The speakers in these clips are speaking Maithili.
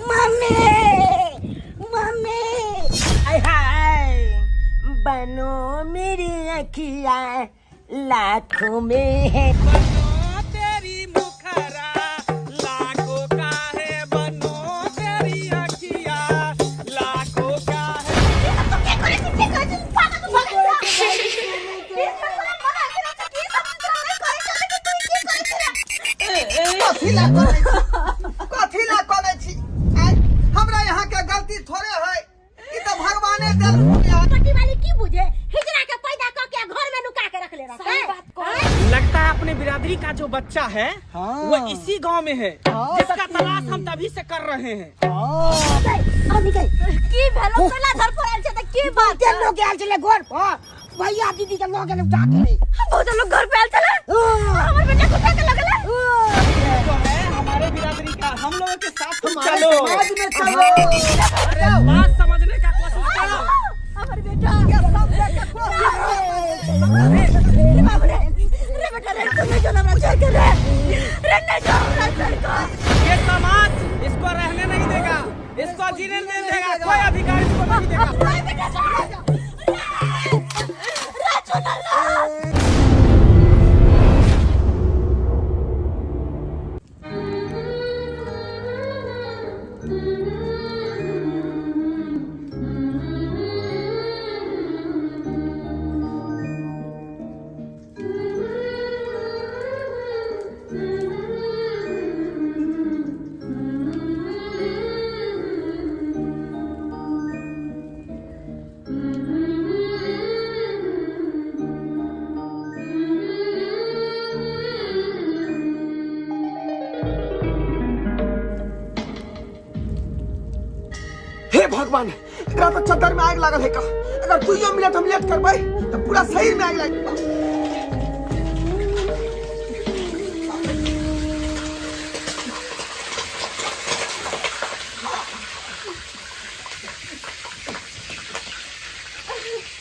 मम्मी मम्मी आय हाय बनो मेरी अखिया लाखों में है बनो तेरी मुखरा लाखों का है बनो तेरी अखिया लाखों का है। कथी ला करै छी कथी ला करै छी आँय, हमरा यहाँ के गलती थोड़े है ई तऽ भगवाने देल पट्टी वाली की बुझे हिजड़ा के पैदा क के घर में नुका के रख ले रहा सही बात कह लगता है अपने बिरादरी का जो बच्चा है हाँ। वो इसी गांव में है हाँ, जिसका सखी। तलाश हम तभी से कर रहे हैं की भेलो कोना घर पर आयल छै त की बात के लोग आयल छले घर पर भैया दीदी के लोग गेल उठा के बहुत लोग घर पे आयल छले हमर बेटा को उठा के लगले जो है हमारे बिरादरी का हम लोगों के साथ तुम हमारे चलो समाज में चलो अरे बात समझने का कोशिश करो हमर बेटा के समझे के कोशिश रे बाप रे रे बेटा रे तू नहीं जो हमरा छोड़ के रे रे नहीं जो हमरा छोड़ के ये समाज इसको रहने नहीं देगा इसको जीने नहीं देगा कोई अधिकार इसको नहीं देगा रे बेटा रे चुनल हे भगवान एकरा तऽ चद्दर में आगि लागल है का अगर दुइयो मिनट हम लेट करबै तऽ पूरा शरीर में आगि लागि जेतै।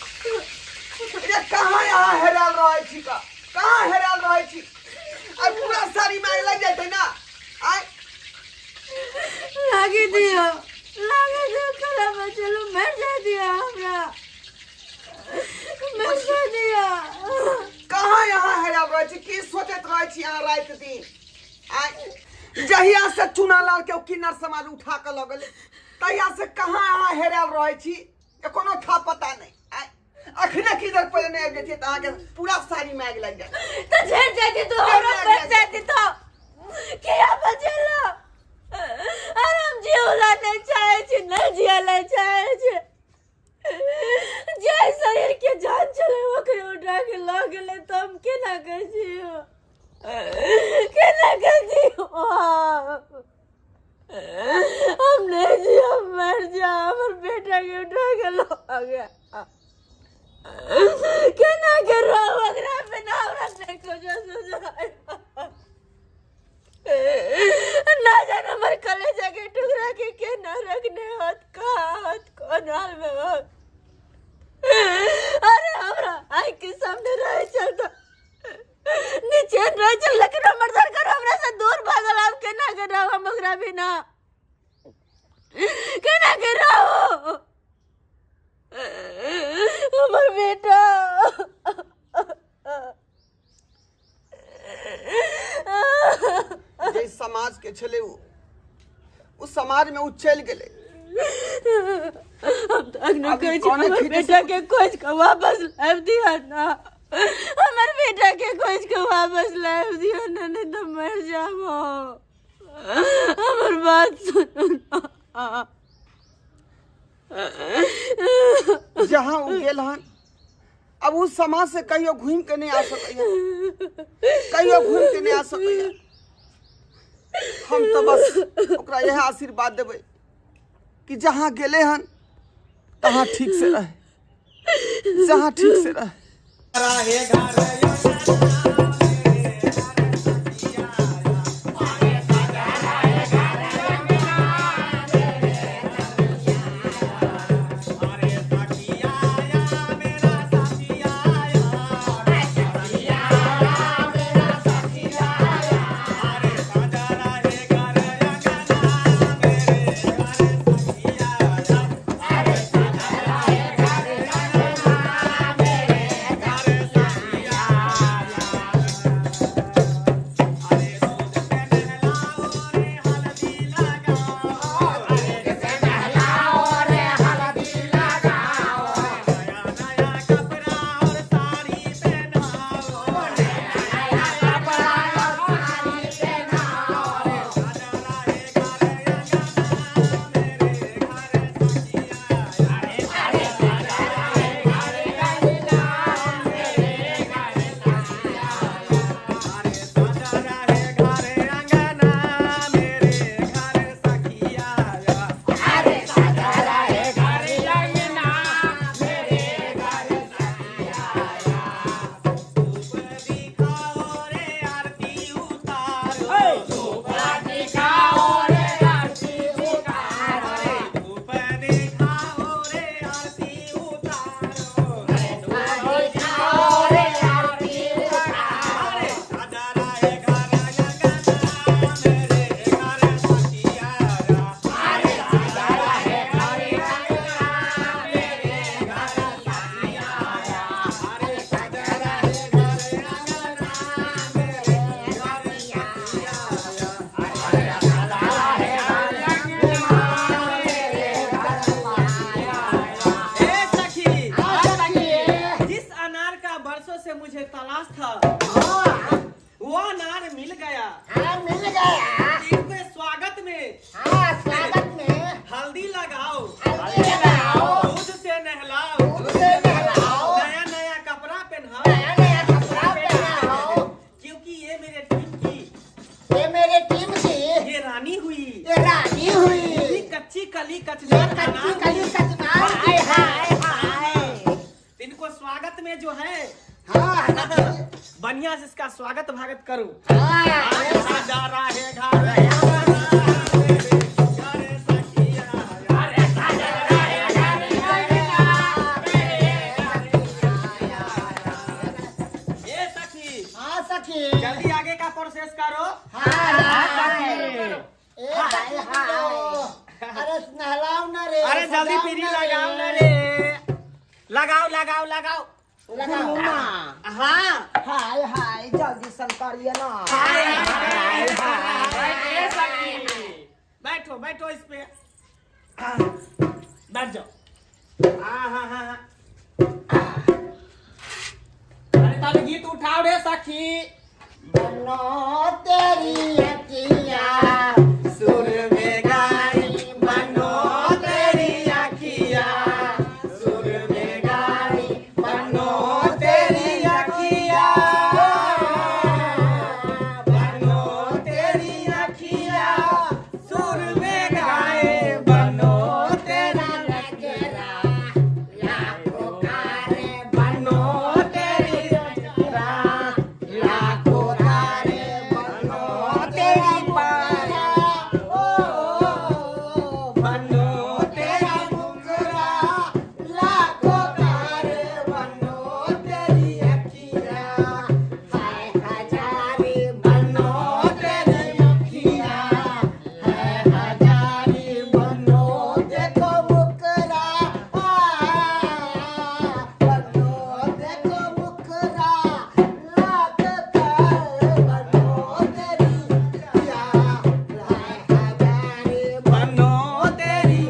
रे कहाँ यहाँ हेरायल रहै छी का कहाँ हेरायल रहै छी आ पूरा शरीर में आगि लागि जेतै ना आइ लागे दियो लागे दियो कला बचलो मर जा दिया हमरा मर जा दिया कहाँ यहाँ हेरायल रहै छी की सोचैत रहै छी अहाँ राति दिन आइ जहिया से चुनालाल के ओ किन्नर समाज उठा कऽ लऽ गेलै तहिया से कहाँ अहाँ हेरायल रहै छी के कोनो था पता नहीं आइ अखने किधर पहिले नहि आबि जैतियै तऽ अहाँके पूरा साड़ी में आगि लागि जायत तो झेल जाती तो हमरा मर जाती तो किया बचलो अरे हम जीवला नहीं चाहे छी नहीं जियला चाहे छी जे शरीर के जान चले ओकरे उठा के लऽ गेलै तऽ हम केना कर जियो केना कर जियो हम नहीं जियो मर जा हमर बेटा के उठा के लऽ गया केना के रहब ओकरा बिना हमरा नहीं कुछो सुझाय ना जाने हमर कलेजा के टुकड़ा के केना रखने होत कहाँ होत कोन हाल में होत अरे हमरा आँख के सामने रहे चल तो निचैन रहे चल लेकिन हमर सरकार हमरा से दूर भागल आब केना के रहब हम ओकरा बिना केना के रहब हमर बेटा जे समाज के छलै ओ समाज में ओ चलि गेलै हम तो अग्नि अभी कहै छी कोने हमर खींचे बेटा के खोज के वापस लाबि दिअ ना हमर बेटा के खोज के वापस लाबि दिअ ना नहीं तो मर जाब हम। हमर बात सुनू ना जहाँ ओ गेल हन अब उस समाज से कहियो घूम के नहीं आ सकैया कहियो घूम के नहीं आ सकैया हम तो बस ओकरा यह आशीर्वाद देबै कि जहाँ गेले हन तहाँ ठीक से रहे जहाँ ठीक से रहे कली कचनार का कच्ची नाम। कली कचनार। हाय हाय हाय। इनको स्वागत में जो है हाँ सखी। बढ़िया से इसका स्वागत भागत करो। हाँ। अरे साजा रहे घर ए सखी, हाँ सखी। जल्दी आगे का प्रोसेस करो। हाँ हाँ। ए सखी, अरे नहलाओ ना रे। अरे जल्दी सजाओ पीरी ना रे। लगाओ ना रे, लगाओ लगाओ लगाओ। लगाओ। हाँ। हाय हाय, जल्दी सन करिए ना। हाय हाय हाय। सखी बैठो बैठो, इस पे हाँ, बैठ जाओ। हाँ हाँ हाँ हाँ। अरे तब गीत उठाओ रे सखी। बनो तेरी अखियाँ सुर में गाई, बनो तेरी अखियाँ सुर में गाई, बनो तेरी अखियाँ, बनो तेरी अखियाँ सुर में गाए, बनो तेरी तेरा लाखों कारे, बनो तेरी अखियाँ लाखों तारे, बनो तेरी पाया, ओ बनो तेरा मुकरा, लाखों तारे, बनो तेरी अखियाँ हाय हजारी, बनो तेरी अखियाँ है हजारी, बनो देखो मुकरा, बनो देखो मुकरा, लाख तारे, बनो तेरी अखियाँ हाय हजारी, बनो तेरी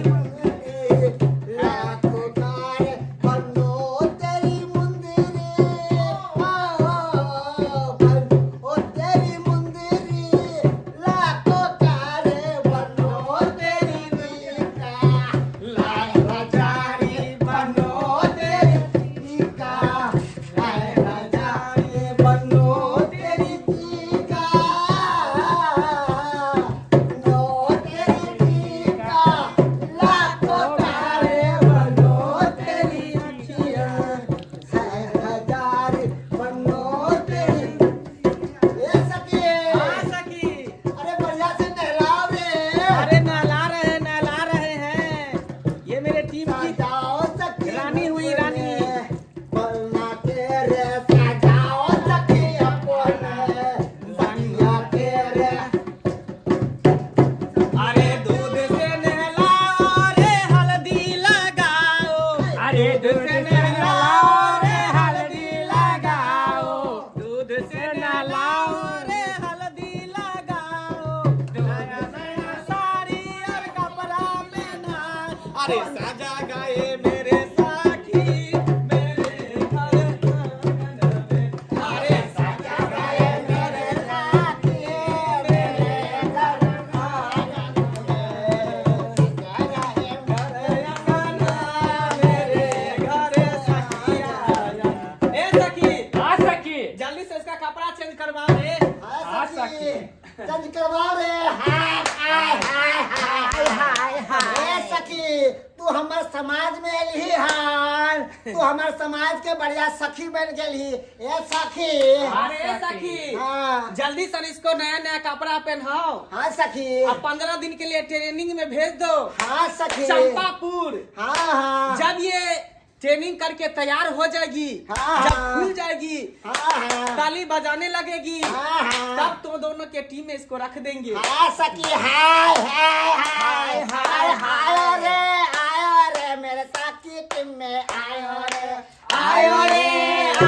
लाखों तारे, बनो तेरी मुंदरी, बनो तेरी मुंदरी, लाखों तारे, बनो तेरी नीका, लाल हजारी बनो तेरी टीका, हाय हजारी बनो तेरी टीका, बनो तेरी टीका, लाखों तारे, बनो तेरी अखियाँ हाय हजारी, बनो तेरी। ए सखी। हाँ सखी। अरे बढ़िया से नहलाओ रे। अरे नहला रहे हैं, नहला रहे हैं। ये मेरे टीम की सजाओ सखी रानी हुई, रानी। बलना तेरे, सजाओ सखी अपने सखिया तेरे। अरे दूध से नहलाओ रे हल्दी लगाओ, अरे दूध से नहलाओ रे हल्दी लगाओ, दूध से नहलाओ रे हल्दी लगाओ, नया नया साड़ी और कपड़ा पहना, अरे सजा गए मेरे साखी मेरे घर आंगन में, अरे सजा गए मेरे साथी मेरे घर आंगन में, घर अंगना मेरे घर सखिया। ए सखी, हाँ सखी। जल्दी से इसका कपड़ा चेंज करवाओ रे। हाँ सखी, चेंज करवाओ रे। हाय हाय हाय हाय हाय हाय। ए सखी, तू हमर समाज में एलही हन, तू हमर समाज के बढ़िया सखी बन गेलही। ए सखी। अरे सखी, हाँ। जल्दी से इसको नया नया कपड़ा पहनाओ। हाँ सखी। अब 15 दिन के लिए ट्रेनिंग में भेज दो हाँ सखी। चंपापुर। हाँ हाँ। जब ये ट्रेनिंग करके तैयार हो जाएगी, हाँ, जब हाँ। खुल जाएगी, हाँ हाँ। ताली बजाने लगेगी, हाँ हाँ। तब तो दोनों के टीम में इसको रख देंगे। हाँ सखी। हाय हाय हाय हाय हाय रे, आयो रे मेरे साथी टीम में, आयो रे, आयो रे,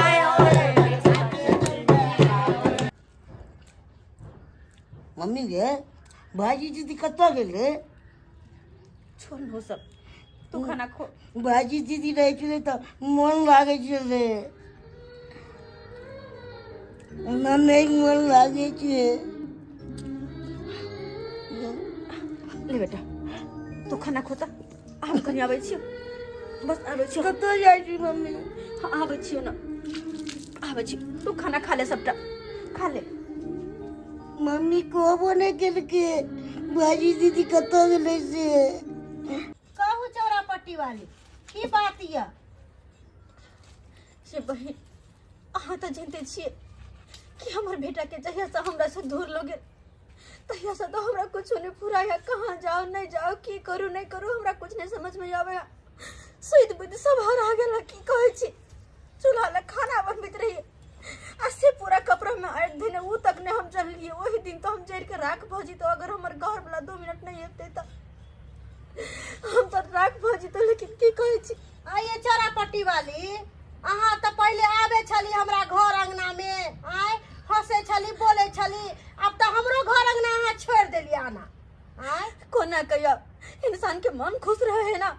आयो रे मेरे साथी टीम में, आयो रे। मम्मी गे, भाजी दीदी कतऽ गेल रे? छोड़ नो सब, तू खाना खो। भाजी दीदी रहै छलै तऽ मोन लागै छलै, एना नहि मोन लागै छै। ले बेटा, तू खाना खोता, हम कहीं आबै छियो, बस आबै छियो। कतऽ जाइ छी मम्मी? हाँ, आबै छियो ना, आबै छी। तू खाना खा ले, सबटा खा ले। मम्मी कहबो नहि केलकै भाजी दीदी कतऽ गेलै से। कहू चौरा पट्टी वाली की बात यऽ से बहिन अहाँ तऽ जानते छियै कि हमर बेटाके जहियासँ हमरासँ दूर लऽ गेल तहियासँ तऽ हमरा कुछो नहि फुराय है। कहाँ जाओ नहीं जाओ की करू नहीं करू हमरा कुछ नहीं समझ में आवे है। सुति बुद्धि सब हरा गेल है, की कहै छी चूल्हा लग खाना बनबैत रहियै आ से पूरा कपड़ा में आड़ि देने उ तक नहीं हम चललियै ओहि दिन तो हम जरि के राख भऽ जैतौ अगर हमर घर वाला 2 मिनट नहीं अबितै तऽ हम तऽ राख भऽ जैतौ। लेकिन की कहै छी। आइए चौरा पट्टी वाली, अहाँ तऽ पहिले आबै छली हमरा घर अंगना में, आय हंसे छली, बोले छली। आब तऽ हमरो घर अंगना अहाँ छोड़ि देलियै आना, आय। कोना कहिया इंसान के मन खुश रहे है ना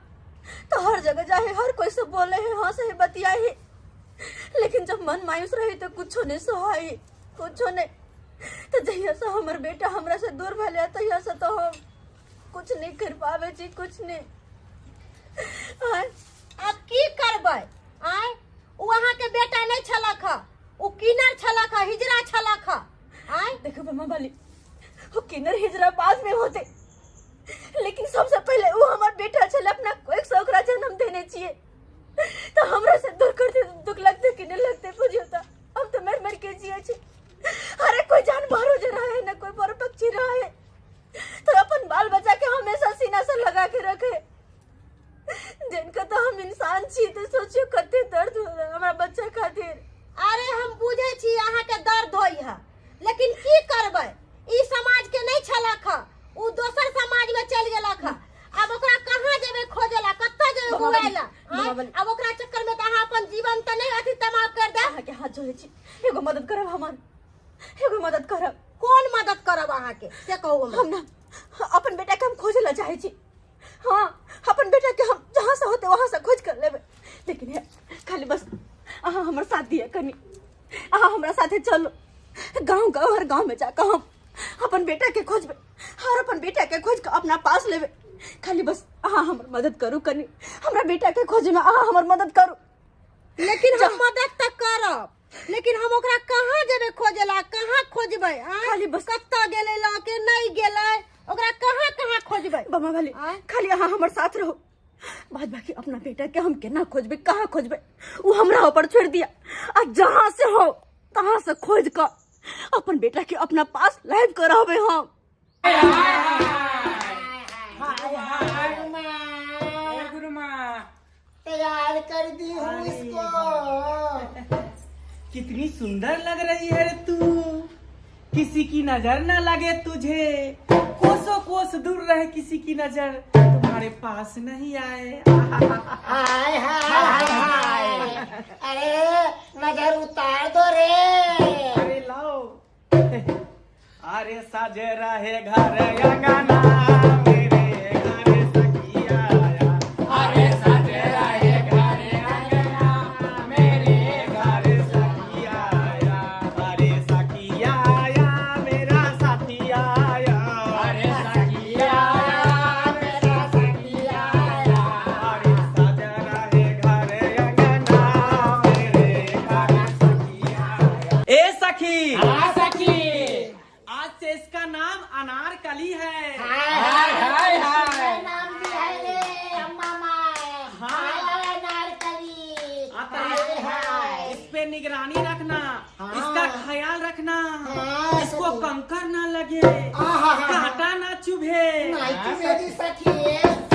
तो हर जगह जाए, हर कोई से बोले है, हंसे है, बतियाए है। लेकिन जब मन मायूस रहे तो कुछो नहीं सोहाई, कुछो नहीं। तो जहिया से हमर बेटा हमरा से दूर भले तहिया से तो हम कुछ नहीं कर पावे छी, कुछ नहीं। आय, आब की करबै? आय, ओ अहाँके बेटा नहि छलक ह, ओ किनर छलक ह, हिजरा छलक ह। आय। देखो मामा वाली, वो किन्नर हिजरा बाद में होते, लेकिन सबसे पहले वो हमार बेटा छले। अपना कोई से ओकरा जन्म देने छिए तो हमरा से दूर करते तो दुख लगते कि नहीं लगते? बुझियो तो हम तो मर मर के जिए छी। अरे कोई जानवर हो रहा है ना कोई पर पक्षी रहा है तो अपन बाल बच्चा के हमेशा सीना से लगा के रखे। जिनका तो हम इंसान छी तो सोचियो कते दर्द हो रहा है हमारा बच्चा खातिर। अरे हम बुझै छी अहाँके दर्द होइ है, लेकिन की करबै? ई समाज के नहि छलक ह, ओ दोसर समाज में चलि गेलक ह। आब ओकरा कहाँ जेबै खोजे ला? कतऽ जेबै बाबा गुआए ला? बाबा आँय? बली। आब ओकरा चक्कर में तऽ अहाँ अपन जीवन तऽ नहि अथी तमाम कर दे। अहाँके हाथ जोड़ै छी, एगो मदद करब हमर, एगो मदद करब। कोन मदद करब अहाँके, से कहू हमरा। हम ना अपन बेटा के हम खोजे ला चाहे छी। हाँ, अपन बेटा के हम जहाँ से होते वहाँ से खोज कर लेबै, लेकिन हे खाली बस अहाँ हमर साथ दिअ कनी। अहाँ हमरा साथे चलो गाँव गाँव, हर गाँव में जाकर हम अपन बेटा के खोजबै और अपन बेटा के खोज के अपना पास लेबै। खाली बस अहाँ हमर मदद करू कनी, हमरा बेटा के खोजे में अहाँ हमर मदद करू। लेकिन हम मदद तऽ करब, लेकिन हम ओकरा कहाँ जेबै खोजे ला? कहाँ खोजबै, आँय? खाली बस कतऽ गेलै लऽ के, नहि गेलै, ओकरा कहाँ कहाँ खोजबै? बमा वाली, आँय? खाली अहाँ हमर साथ रहो। बाद बाकी अपना बेटा के हम केना खोजबै, कहाँ खोजबै, वो हमरा ऊपर छोड़ दिया आ जहाँ से हो तहाँ से खोज कर अपन बेटा के अपना पास लाइव कर रहबे हम। हाय हाय माँ। गुरु माँ। तैयार कर दी हूँ इसको। कितनी सुंदर लग रही है रे तू। किसी की नजर ना लगे तुझे, कोसों कोस दूर रहे, किसी की नजर तुम्हारे पास नहीं आए। हाय हाय हाय हाय, अरे नजर उतार दो रे। अरे लाओ। अरे सजे रहे घर अंगना, मेरे घर सखिया आया। अरे सजे रहे घर अंगना, मेरे घर सखिया आया। अरे सखिया आया, मेरा साथिया आया। अरे सखिया आया, मेरा सखिया आया। अरे सजे रहे घर अंगना, मेरे घर सखिया आया। ए सखी। हाँ सखी। आज से इसका नाम अनारकली है। हाय हाय हाय हाय, नाम भी है रे अम्मा माय। हाँ। हाय हाय अनारकली। आता हाय है। हाय। इस पे निगरानी रखना। हाँ। इसका ख्याल रखना। हाँ, इसको सखी। कंकर ना लगे, आहा। कांटा ना चुभे। नहीं तू मेरी सखी।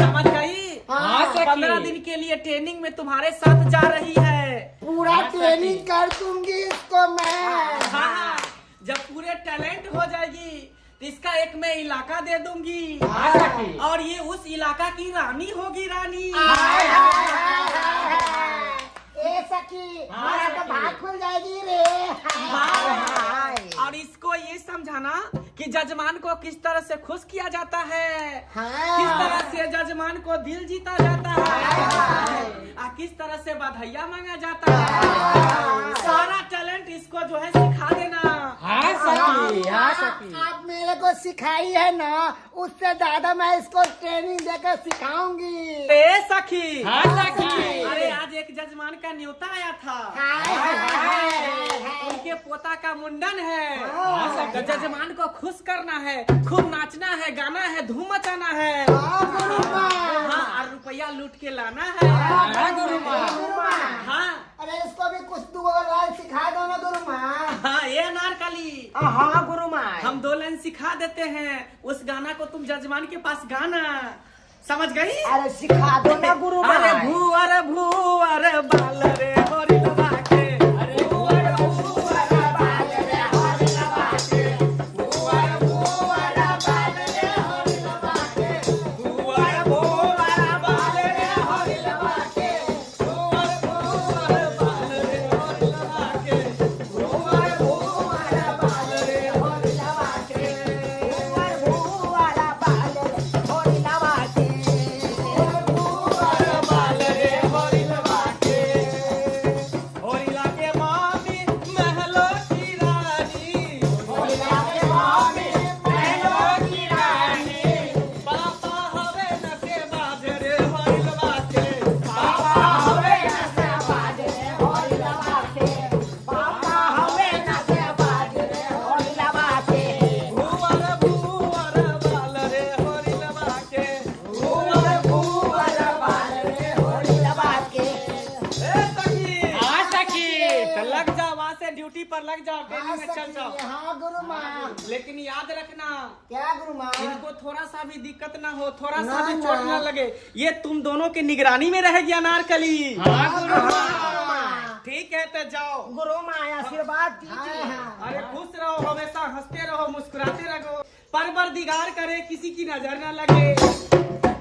समझ गई? हाँ सखी। 15 दिन के लिए ट्रेनिंग में तुम्हारे साथ जा रही है। पूरा ट्रेनिंग कर दूंगी इसको मैं। हाँ, जब पूरे टैलेंट हो जाएगी तो इसका एक मैं इलाका दे दूंगी और ये उस इलाका की रानी होगी, रानी। हाय हाय हाय हाय हाय। ए सखी, हमारा तो भाग खुल जाएगी रे। हाय हाय। और इसको ये समझाना कि जजमान को किस तरह से खुश किया जाता है, किस तरह से जजमान को दिल जीता जाता है आ किस तरह से बधाइया मांगा जाता है। सारा टैलेंट इसको जो है सिखा देना। हाँ सखी, हाँ सखी। आप मेरे को सिखाई है ना, उससे ज्यादा मैं इसको ट्रेनिंग देकर सिखाऊंगी। ए सखी। हाँ सखी। अरे आज एक जजमान का न्योता आया था। हाय हाय हाय हाय। उनके पोता का मुंडन है, तो जजमान को खुश करना है, खूब नाचना है, गाना है, धूम मचाना है। हाँ, गुरु माँ। लूट के लाना है। हाँ गुरु माँ। गुरु माँ। हाँ। अरे इसको भी कुछ दो लाइन सिखा दो ना गुरु माँ। हाँ ये अनारकली। हाँ गुरु माँ। हम 2 लाइन सिखा देते हैं, उस गाना को तुम जजमान के पास गाना, समझ गई? अरे सिखा दो ना गुरु माँ। अरे भूअर भूअर बाल रे होरी लबा के, अरे भूअर भूअर बाल रे होरी लबा के, भूअर भूअर बाल रे होरी लबा के, भूअर भूअर बाल रे होरी लबा के, भूअर भूअर बाल रे होरी लबा के, भूअर भूअर बाल रे होरी लबा के, भूअर भूअर बाल रे होरी लबा के, भूअर बाल रे होरी लबा के, होरी लागे मामी महलों की रानी, होरी लागे मामी महलों की रानी, पापा हवे नशे बाज रे होरी लबा के, पापा हवे नशे बाज रे होरी लबा के, पापा हवे नशे बाज रे होरी लबा के, भूअर भूअर बाल रे होरी लबा के, भूअर भूअर बाल रे होरी लबा के। ए सखी। हाँ सखी। तो लग जाओ वहां से ड्यूटी पर लग जाओ, हाँ ट्रेनिंग में चल सखी, जाओ। हाँ गुरु माँ। लेकिन याद रखना, क्या गुरु माँ? इनको थोड़ा सा भी दिक्कत ना हो, थोड़ा सा ना, भी चोट ना। ना लगे, ये तुम दोनों की निगरानी में रहेगी अनारकली। हाँ गुरु माँ। ठीक है तो जाओ। गुरु माँ आशीर्वाद दीजिए। हाँ, हाँ। अरे खुश रहो, हमेशा हंसते रहो, मुस्कुराते रहो, परवरदिगार करे किसी की नजर ना लगे।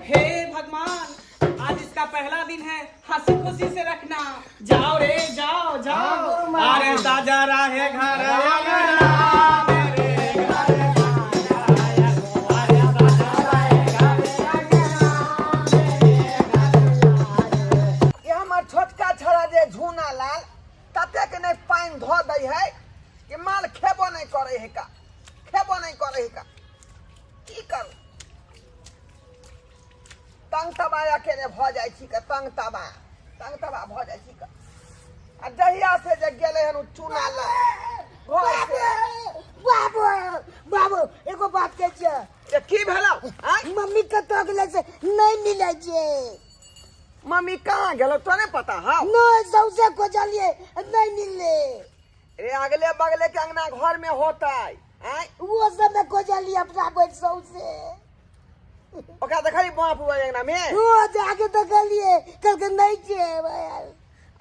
हे भगवान, आज इसका पहला दिन है, हंसी खुशी से रखना। जाओ रे जाओ जाओ। हाँ, गुरु माँ। अरे साजा रहे घर अंगना मेरे घर अरे साजा रहे घर ये हमर छोटका छड़ा जे झूना लाल ततेक नहि पानि धऽ दै है कि माल खेबो नहि करै है का, खेबो नहि करै है का, की करू? तंग तबा अकेले भऽ जाइ छी का, तंग तबा, तंग तबा भऽ जाइ छी का। आ जहिया से जे गेलै हन उ चूना लाल घर से। बाबू बाबू एगो बात कहै छियै। ये की भेलौ? आँय? मम्मी कतऽ गेलै से नहि मिलै छै। मम्मी कहाँ गेलौ तोरा नहि पता हौ? नहि, सौंसे खोजलियै नहि मिललै। रे अगले बगले के अंगना घर में होतै। आँय? वो सब में खोजलियै अपना बैठ सौंसे। ओकरा देखली बाप हुआ अंगना में? वो जाके देखलियै, कहलकै नहि छै भाई।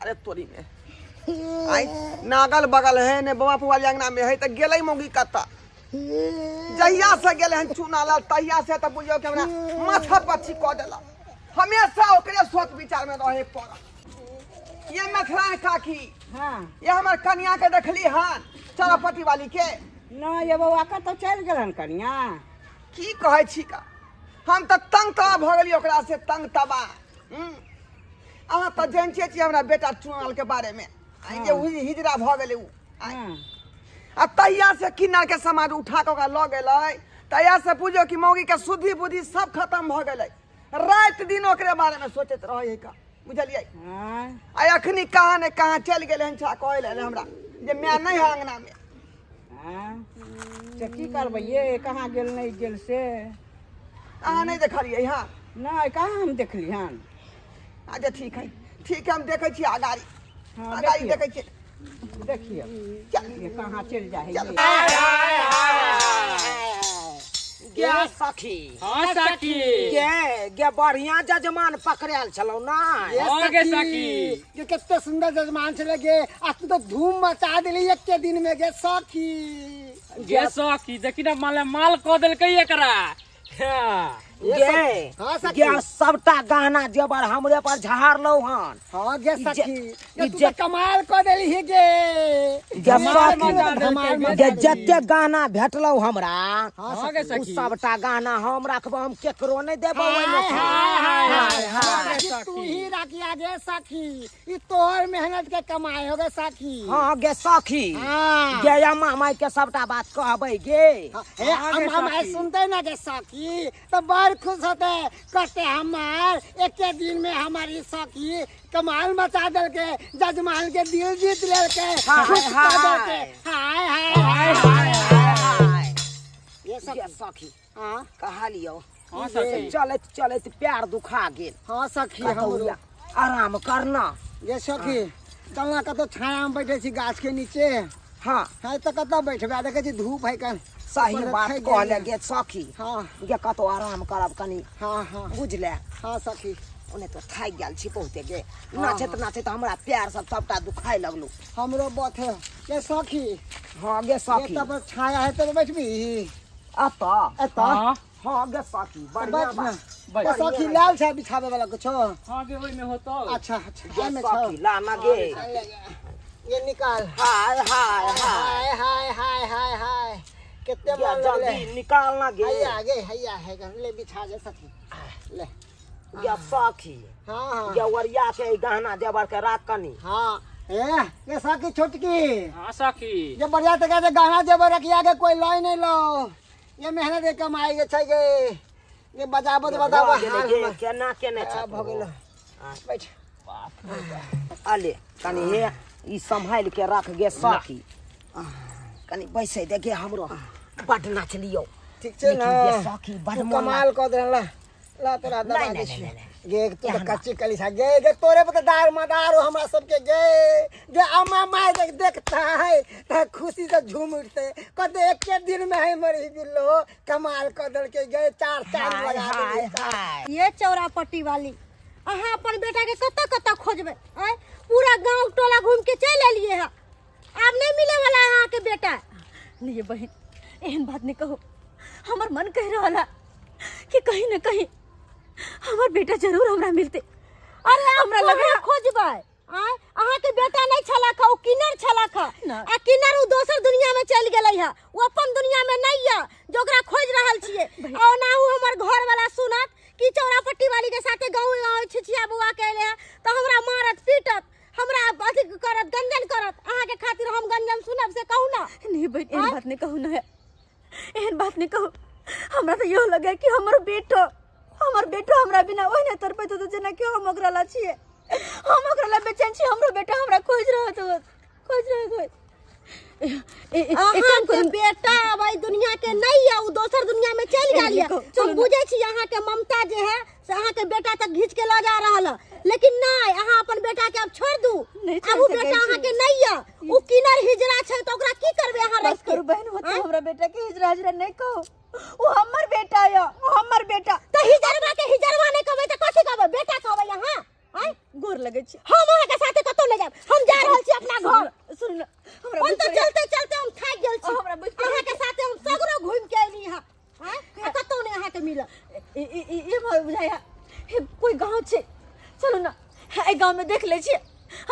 अरे तोरी में आई नागल बगल है ने बाप हुआ अंगना में है त गेलै मौगी कतऽ? जहिया से गेलै हन चूना लाल तहिया से त बुझियौ कि हमरा माथा पच्ची कऽ देलक। हमेशा ओकरे सोच विचार में रहे पड़ल। ये मिथिला काकी। हाँ। ये हमर कनिया के देखली हन चरपति वाली के? ना ये बौआ कतऽ चलि गेलन कनिया? की कहै छी का, हम तऽ तंग तबा भऽ गेलियै ओकरा से, तंग तबा। अहाँ तऽ जानिते छी हमरा बेटा चुनाल के बारे में, जे उ हिजरा भऽ गेलै उ। हाँ। आ तहिया से किन्नर के समाज उठा कऽ ओकरा लऽ गेलै, तहिया से बुझियौ कि मौगी के सुधि बुद्धि सब खत्म भऽ गेलै। राति दिन ओकरे बारे में सोचैत रहै है का, बुझलियै? हाँ। आ अखनी कहाँ ने कहाँ चलि गेलै हन, छा कहै लए हमरा जे माय नहि है अंगना में। हाँ। से की करबै ये, कहाँ गेल नहि गेल से? अहाँ नहि देखलियै? हाँ। नहि, कहाँ हम देखली हन। अच्छा ठीक है, ठीक है, हम देखै छी अगाड़ी। हाँ, अगाड़ी देखियौ। देखै छी। देखियौ चल। ये कहाँ चलि जाइ है। चल। गे सखी। हाँ सखी। गे गे बढ़िया जजमान पकड़ायल छलौ ना। ये हाँ गे सखी। ये कितने सुंदर जजमान छले गे, आ तू तो धूम मचा देली एके दिन में गे सखी। गे सखी देखी ना माल माल कऽ देलकै एकरा। हाँ। गे हाँ सखी। गे सबटा गहना जेवर हमरे पर झाड़लौ हन। हाँ गे सखी, ई ये तू जे- तो कमाल कऽ देली ही गे। गे धमाल सखी, मचा देलकै गे गे जते गहना भेटलौ हमरा, हाँ गे उ सखी। सबटा गहना हम राखबो, हम केकरो नहि देबो ओहिमे से। हाय, हाय, हाय, हाय, सखी, सखी। तू ही राखिया गे सखी, ई तोहर मेहनत के कमाई हो गे सखी। हाँ गे सखी। हाँ। गे अम्मा माई के सबटा बात कहबै गे। हाँ, हे अम्मा माई सुनते ना गे सखी तो बड़ खुश होते, कहते हमार एके दिन में हमारी सखी कमाल मचा देलके, जजमान के दिल जीत लेलके, हाय, खुश कर हाय। देलके। हाय, हाय, हाय, हाय, हाय। ये सखी। गे सखी हाँ। कहलियौ हाँ सखी। चलैत चलैत पैर दुखा गेल। हाँ सखी, कतौ हमरो आराम करना। ये सखी चलना कतौ छाया में बैठे छी गाछ के नीचे। हाँ। है तऽ कतऽ बैठबै, देखै छी धूप है कन। सही ऊपर बात थाकि कहले गेलियै। गे सखी। हाँ। गे कतौ आराम करब कनी। हाँ हाँ। बुझले? हाँ सखी। ओने तो थाकि गेल छी बहुते गे। हाँ, नाचैत हाँ। नाचैत हमरा पैर सब सबटा दुखाय लगलो। हमरो बथे। ये सखी। हाँ गे सखी। ये तब छाया है तब बैठबी। एतऽ? एतऽ? हाँ। हाँ गे सखी, बढ़िया बैठ ना। बात। ये सखी लाल छै बिछावे वाला कुछो? हाँ गे, ओहिमे होतौ। अच्छा, अच्छा, गे ओहिमे छौ। सखी, ला ना गे। ये निकाल। हाय, हाय, हाय। हाय, हाय, हाय, हाय, हाय। कितने गे, मन लगले। जल्दी निकाल ना गे। हैया गे, हैया है गे, ले बिछा गे सखी। ले। गे सखी। हाँ, हाँ। गे ओरिया के ई गहना जेवर के राख कनी। हाँ। ए, ये सखी छोटकी। हाँ सखी। ये बढ़िया तरीका से गहना जेवर रखिया के कोई लय नहीं लो। ये मेहनत के कमाई के छै गे। ये बजाबो तो ये बताबो भऽ गेलै हाल गे, हमर। केना केने आ, छै भऽ गेलो। हाँ। बैठ। अले कनी हे ई सम्हाल के रख गे सखी। कनी बैसै दे गे, हमरो बड नाच लियो। ठीक छै ना? लेकिन गे सखी, बड तू मोन कमाल कऽ देलह। ला, ला तोरा दबा नहीं, दै नहीं, छियौ। नहीं, नहीं, गे, तू तऽ एहन बात। कच्ची कली छा। गे, गे, तोरे पर तऽ दार मदार हो हमरा सबके गे। गे, अम्मा माय देख देखता है तऽ खुशी से झूम उठते। कहते एके दिन में है मरी बिल्लो, कमाल कऽ देलकै गे, चार चांद हाय, लगा हाय, देलकै। हाय। ये चौरापट्टी वाली, अहाँ अपन बेटा के कतऽ कतऽ खोजबै? आँय, पूरा गाँव टोला घूम के चलि एलियै हँ, आब नहीं मिले वाला है अहाँके बेटा। नहीं बहन, एहन बात नहीं कहू। हमर मन कह रहा है कि कहीं न कहीं हमर बेटा जरूर हमरा मिलते। अरे हमरा लगे कहाँ खोजबै? आँय, अहाँके बेटा नहीं छलक हँ, ओ किन्नर छलक हँ। ना। आ किन्नर ओ दोसर दुनिया में चलि गेलै हँ, ओ अपन दुनिया में नहीं है जो ओकरा खोज रहल छियै। बहिन। आ ओनाहु हमर घर वाला सुनत कि चौरापट्टी वाली के साथे गाँव गाँव छिछिया बौआ के अयलै हँ तऽ हमरा मारत पीटत, हमरा अथी करत, गंजन करत। अहाँके खातिर हम गंजन सुनब से कहू ना। नहीं बहन, एहन आँय? बात नहीं कहू ना, एहन बात नहीं कहू। हमरा तऽ इहो लगे कि हमर बेटो, हमर बेटो हमरा बिना ओहिना तड़पैत होत जेना कि हम ओकरा ला छियै। हम ओकरा ला बेचैन छी, हमरो बेटा हमरा खोजि रहल होत, खोजि रहल होत। एक काम अहाँके करू। बेटा अब एहि दुनिया के नहीं है, ओ दोसर दुनिया में चलि गेल यऽ। देखो, हम चलू ना। बुझै छी अहाँके ममता जे है से अहाँके बेटा तक घीच के लऽ जा रहल है, लेकिन नहीं, अहाँ अपन बेटा के अब छोड़ि दू। नहीं अब ओ छोड़ि सकै बेटा छी। अहाँके नहीं है, ओ किनर हिजड़ा छै तऽ ओकरा की करबै अहाँ बस राखि के? करू बहन, होते आँय? हमरा बेटा के हिजड़ा हिजड़ा नहीं कहू, ओ हमर बेटा यऽ, ओ हमर बेटा। तऽ हिजड़वा के हिजड़वा नहीं कहबै तऽ कथी कहबै? बेटा कहबै अहाँ? आँय? गोर लगै छी। हम अहाँके साथे कतौ नहि जायब, हम जा रहल छी अपना घर। सुनू ना, हमरा हम बुझि तऽ पड़ैया। चलते चलते हम थाकि गेल छी। हमरा बुझि पड़ैया। अहाँके साथे हम सगरो घुमि के अयली हँ। आँय? आ कतौ नहि अहाँके मिलल। ई हमरा बुझाइया, हे, कोई गाँव छै, चलू ना एहि गाँव में देख लै छियै,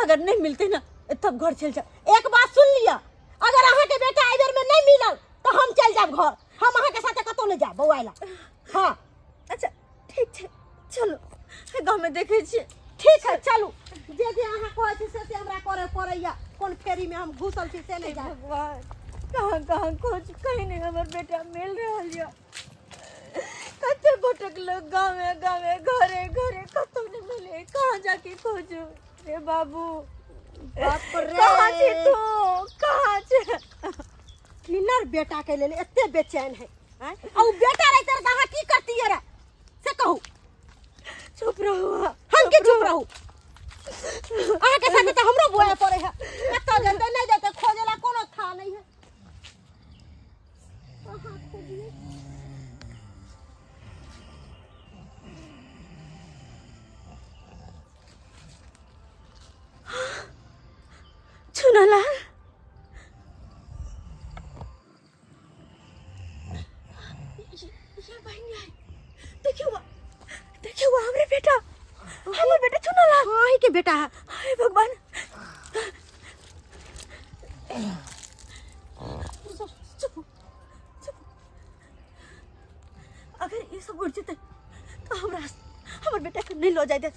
अगर नहीं मिलते ना तब घर चलि जाउ। एक बात सुन लिअ, अगर अहाँके बेटा एहि बेर में नहीं मिलल तऽ हम चलि जायब घर, हम अहाँके साथे कतौ नहि जायब बौआइ ला। हाँ। अच्छा ठीक छै, चलू एहि गाँव में देखै छियै। ठीक है चलू, जे जे अहाँ कहै छी से से हमरा करे पड़ैया, कोन फेरी में हम घुसल छी से नहि हे जान। भगवान, कहाँ कहाँ खोज, कहीं नहीं हमर बेटा मिल रहल यऽ। कते भटकलो गाँवे गाँवे घरे घरे, कतौ नहीं मिले, कहाँ जाके खोजू रे बाबू? बाप रे। कहाँ छी तू, कहाँ छी? किन्नर बेटा के लेल एते बेचैन है, आँय? आ उ बेटा रहितै तऽ अहाँ की करतियै रे से कहू? चुप रहू अहाँ। हम की चुप रहू? अहाँके साथे तऽ हमरो बोए पड़ै है, कतऽ जेतै नहि जेतै खोजै ला कोनो था नहीं है। कहाँ खोजियै? चुनालाल, ये बहन आई, देखियो वा, देखियो वा, हमरे बेटा, हमर बेटा चुनालाल। हाँ, अहीं के बेटा है। हे भगवान, चुप चुप। अगर ये सब उड़ जेतै तो हमर बेटा के नहीं लो जाय देत।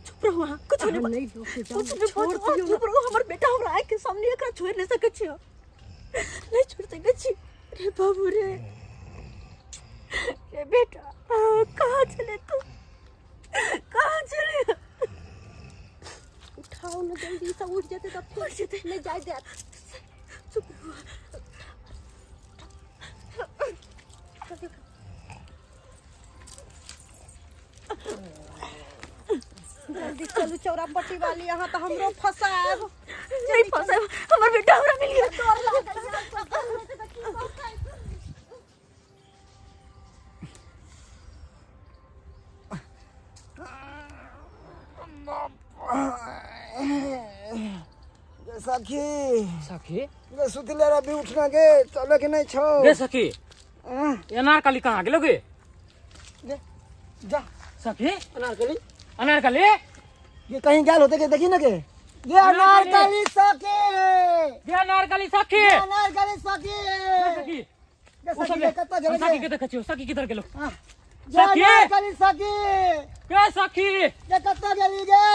चुप रहू अहाँ, कुछ नहीं अहाँ नहीं लोके जाउ, कुछ नहीं छोड़ बात, अहाँ दियौ चुप रहू। हमर बेटा हमरा आँखि के सामने, एकरा छोड़ि नहीं सकै छी हम, नहीं छोड़ सकै छी। रे बाबू रे, रे बेटा, कहाँ चले तू, कहाँ चले? उठाओ ना जल्दी से, उठ जेतै तऽ उठ जेतै। नहीं जाय देत। चुप रहू। जल्दी चलू चौरा पट्टी वाली अहाँ तऽ हमरो फसायब नहीं फंसे हमर बेटा हमरा मिल गेल डर लागल की कहतै? गे सखी सखी गे सुतले रह भी उठना गे चले के नहीं छौ गे सखी अनारकली कहाँ गेलो गे गे जा सखी अनारकली अनारकली ये कहीं गेल होते के देखी ना गे गे अनारकली सखी गे अनारकली सखी गे अनारकली सखी सखी गे ओ सखी सखी गे कतऽ गेल सखी गे के देखै छियौ सखी किधर गेलो गे सखी! अनारकली सखी गे सखी गे कतऽ गेली गे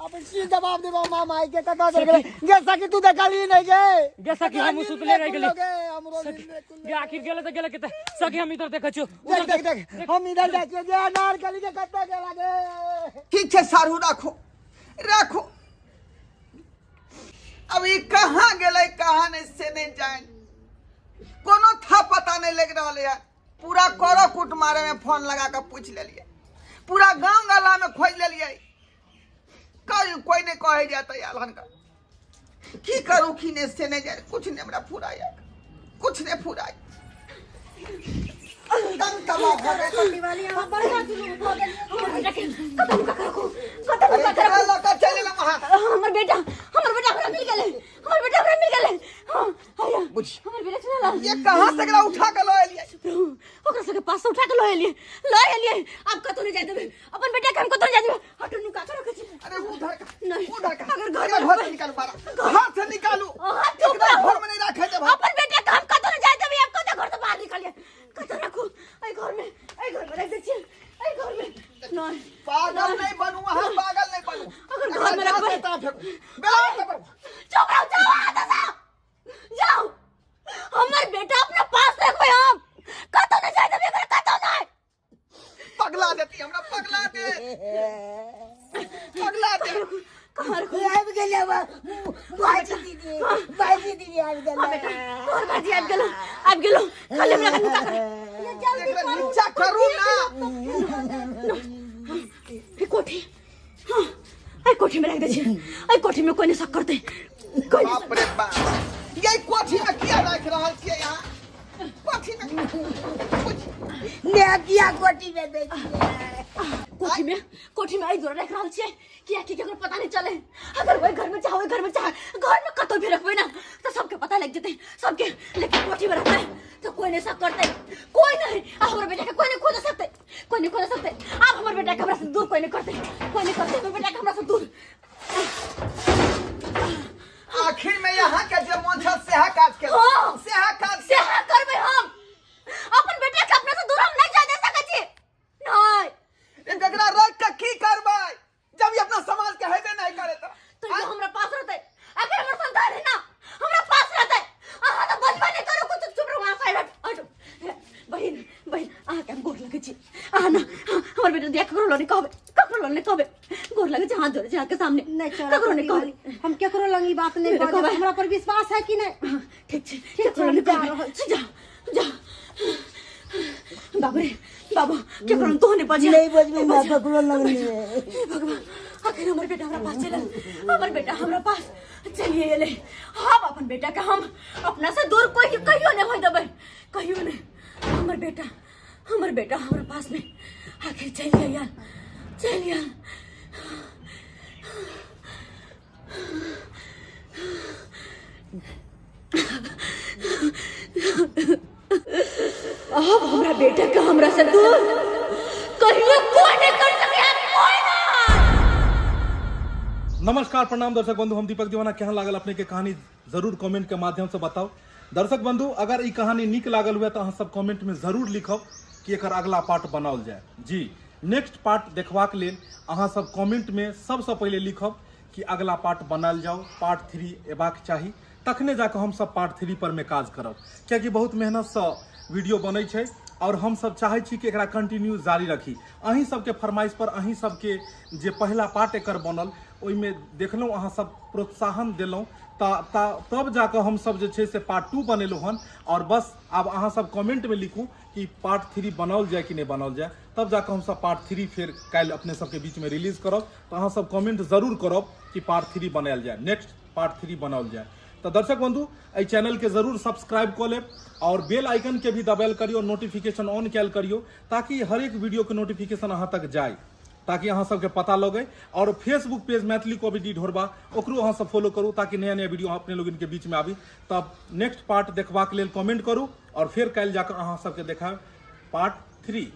अब की जवाब देबो माँ माई के कतऽ चल गेलै गे सखी तू देखली नहीं गे गे सखी हम सुतले रह गेली गे हमरो सखी नींद खुललो। गे आखिर गेले तऽ गेले केते सखी हम इधर देखै छियौ देख देख देख हम इधर जाइ छियै गे अनारकली के कतऽ गेला गे ठीक छै सारू राखो राखो अब ई कहाँ गेलै कहाँ नहीं से नहीं जान कोनो था पता नहीं लग रहा है पूरा करो कूट मारे में फोन लगा के पूछ लेलिए पूरा गांव गला में खोज लेलिए कोई कोई नहीं कहे जाता यार का की करू की नहीं से नहीं जाए कुछ नहीं हमरा फुराया कुछ नहीं फुराया तंग तबाह भऽ गेल। पट्टी वाली अहाँ बढ़िया जुलूम भऽ गेलियै कतऽ नुका के रखू कतऽ अरे नुका के ककरा रखू लऽ कऽ चलि एलहुँ अहाँ हमर बेटा हमर बेटा हमरा मिल गेलै हमर बेटा हमरा मिल गेलै हाँ आया बुझ हमर बेटा सुनला ये कहाँ से एकरा उठा के लऽ एलियै ओकरा सबके पास से उठा के लऽ एलियै लऽ एलियै आब कतौ नहि जाय देबै अपन बेटा के हम कतौ नहि जाय देबै हटू नुका के रखै छी अरे उधर का नहीं, उधर का अगर घर एकरा में घर से निकालू बारा घर से निकालू अहाँ चुप एकरा रहू। घर में नहीं रखे देब हम। अपन बेटा के हम कतौ नहि जाय देबै आब कतौ घर से बाहर निकलियै कतौ रखू एहि घर में एहि घर में रख दै छियै एहि घर में नहीं पागल नहीं बनू अहाँ पागल नहीं बनू अगर घर में एकरा रखबै- जहाँ से तहाँ फेंकू बेला पर चुप रहो जाओ हाथ से जाओ हमर बेटा अपना पास रखबै हम कतौ नहि जाय देबै एकरा कतौ नहि पगला देती हमरा पगला दे पगला दे कहाँ रखू आबि गेलै भाईजी दीदी भाईजी दीदी आबि हाँ गेलै बेटा तोहर बाजी आबि गेलो आबि गेलो खाली हमरा नुका कर एकरा नीचा करू ना ई कोठी हाँ एहि कोठी में रख दै छियै एहि कोठी में कोई नहीं शक करतै कोई नहीं बाप रे बाप ये कोठी में किया राख रहल छियै यहाँ कोठी में कुछ ने किया कोठी में दै छियै कोठी में कोठी में एहि दुआरे राखि रहल छियै कियाकि केकरो पता नहीं चले अगर ओहि घर में चाहे ओहि घर में चाहे घर में कतौ भी रखबै ना तो सबके पता लग जेतै सबके लेकिन कोठी में रखबै तो कोई नहीं शक करतै कोई नहीं आ हमर बेटा के कोई नहीं खोज सकतै कोई नहीं खोज सकतै आब हमर बेटा के हमरा से दूर कोई नहीं करतै कोई नहीं करतै हमर बेटा के हमरा से दूर आखिर में यहाँ के जे मन छल सेहा काज केलहुँ हाँ। सेहा काज सेहा करबै हम अपन बेटा के अपना से दूर हम नहीं जाय दे सकै छी नहीं एकरा रख के की करबै जब ई अपना समाज के हेबे नहीं करे तो तो ये हमरा पास रहते अगर हमर संतान है ना हमरा पास रहते अहाँ तो बजबे नहीं करो कुछ चुप रहो अहाँ साइड हट हटो बहिन बहिन अहाँ के हम गोर लगै छी अहाँ ना हमर बेटा दिया ककरो लग नहीं कहबै ककरो लग नहीं कहबै गोर लगै छी हाथ जोड़ै छी अहाँके सामने नहीं चौरा ककरो नहीं पट्टी वाली, कहबै हम केकरो लंग ई बात नहीं मेरे बाजब कहबै। हमरा पर विश्वास है कि नहीं ठीक छै ठीक छै, ककरो लग नहीं हम जा कहबै रहल छी। जाओ जाओ बाबू रे बाबू केकरो तो नहीं बजे नहीं बजबै ना ककरो लग नहीं हे भगवान आखिर हमर बेटा हमरा पास चलल हमर बेटा हमरा पास चलिए एलै हम अपन बेटा के हम अपना से दूर कोई कहियो नहीं होय देबै कहियो नहीं हमर बेटा हमर बेटा हमरा पास में आखिर चलिए यार चलिए अब हमरा बेटा के हमरा से दूर कहियो कोई नहीं कर सके कोई ना नमस्कार प्रणाम दर्शक बंधु हम दीपक दीवाना केहन लागल अपने के कहानी जरूर कमेंट के माध्यम से बताओ दर्शक बंधु अगर ई कहानी नीक लागल हुए तो अहाँ सब कमेंट में जरूर लिखब कि एकर अगला पार्ट बनाओल जाए जी नेक्स्ट पार्ट देखबाक लेल अहाँ सब कमेंट में सबसँ पहिले लिखब कि अगला पार्ट बनायल जाओ पार्ट थ्री एबाक चाही तखने जाकऽ हमसब पार्ट थ्री पर मे काज करब कियाकि बहुत मेहनतसँ वीडियो बनै छै आओर हमसब चाहै छी कि एकरा कंटिन्यू जारी रखी अहीं सबके फरमाइश पर अहीं सबके जे पहिला पार्ट एकर बनल ओहिमे देखलहुँ अहाँ सब प्रोत्साहन देलहुँ तऽ तब जाकऽ हमसब जे छै से पार्ट टू बनेलहुँ हन आओर बस आब अहाँ सब कमेंटमे लिखू कि पार्ट थ्री बनाओल जाय कि नहि बनाओल जाय। तब जाकऽ हमसब पार्ट थ्री फेर काल्हि अपने सबके बीचमे रिलीज करब। तऽ अहाँ सब कमेंट जरूर करब कि पार्ट थ्री बनायल जाय, नेक्स्ट पार्ट थ्री बनाओल जाय। तऽ दर्शक बंधु, एहि चैनलके जरूर सब्सक्राइब कऽ लेब और बेल आइकन के भी दबायल करियौ, नोटिफिकेशन ऑन कयल करियौ, ताकि हरेक वीडियो के नोटिफिकेशन अहाँ तक जाय, ताकि अहाँ सबके पता लगे। और फेसबुक पेज मैथिली कॉमेडी ढोरबा, ओकरो अहाँ सब फॉलो करू, ताकि नया नया वीडियो अपने लोगन के बीच में आबी। तब नेक्स्ट पार्ट देखबाक लेल कमेंट करू और फेर काल्हि जाकऽ अहाँ सबके देखायब पार्ट थ्री।